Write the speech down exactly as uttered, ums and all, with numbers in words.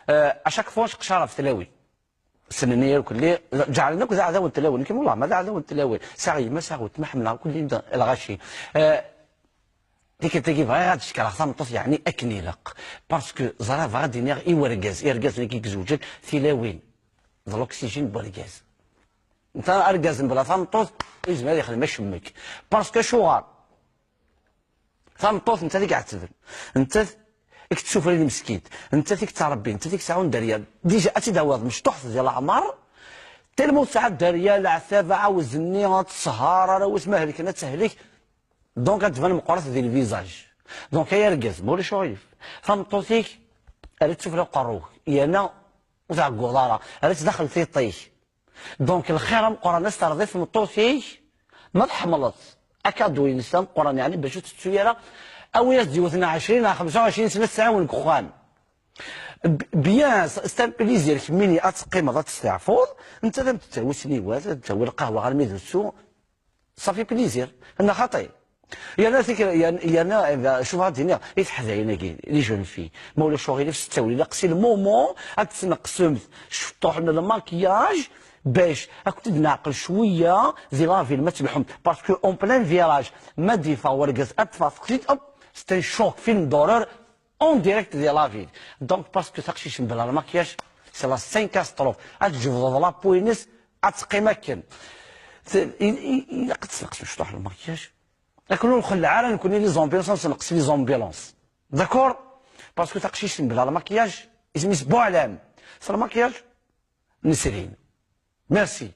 à chaque fois, je suis à la télé. Ssnen-iyi akk, ǧeɛlen akk d aɛdaw n tlawin. Nekk, wallah, ma d aɛdaw n tlawin. Sɛiɣ yemma, sɛiɣ weltma, ḥemmleɣ akk lɣaci. Tikkelt-agi bɣiɣ ad d-cekkreɣ tameṭṭut, yeɛni akken ilaq. Parce que ẓriɣ, bɣiɣ ad d-iniɣ i wergaz, irgazen-agi i izewǧen, tilawin d l'oxygène n wergaz. Netta argaz mebla tameṭṭut, ur yezmir ad yexdem acemmek. Parce que acuɣer? Tameṭṭut, nettat i iɛettben, nettat i yettsufrin i tmeskint, nettat i yettṛebbin, nettat i yesɛun dderya. Déjà, ad tt-id-tawiḍ mecṭuḥt di leɛmer, tellement tesɛa dderya, leɛtab, ɛawez-nni, ad tesher, arraw-is ma helken ad tehlek. Donc, ad d-tban meqqret di lvizaj. Donc, ay argaz, ma ulac uɣilif, tameṭṭut-ik, err-itt sufella uqerru-k, yerna ur tɛegguḍ ara, err-itt daxel tiṭ-ik. Donc, lxir ameqqran ad s-terreḍ i tmeṭṭut-ik, ma tḥemmleḍ, akadu-ines d ameqqran, yeɛni bac ur tettu ara, awi-as-d yiwet neɣ ɛecrin neɣ xemsa u ɛecrin sna ad tt-tɛawen deg uxxam. B-, bien, c'est un plaisir, kemmini ad teqqimeḍ, ad testeɛfuḍ, netta ad am-d-tawi sniwat, ad d-tawi lqahwa armi d usu, ça fait plaisir, neɣ xaṭi? Yerna tikra, yerna, yerna, eh, cuf ad d-iniɣ, i teḥdayin-agi, les jeunes filles, ma ulac uɣilif s ttawil, ilaq si le moment ad tesneqsemt cṭuḥ n lmakyaj, bac ad kent-id-neɛqel cwiya di la ville ma tleḥḥumt. Parce que en plein virage, ma d-yeffeɣ wergaz ad teffeɣ teqcict, hop, c'est un choc, film d'horreur, en direct di la ville. Donc, parce que taqcict mebla lmakyaj, c'est la cinq catastrophe. Ad tjebdeḍ la peau-ines, ad teqqim akken. T-, i, i, ilaq ad tesneqsem cṭuḥ lmakyaj. Akken ur nxelleɛ ara nekkni les ambulances, ad nesneqs les ambulances. D'accord? Parce que taqcict mebla lmakyaj, isem-is Buɛlam. S lmakyaj, nesrin. Merci.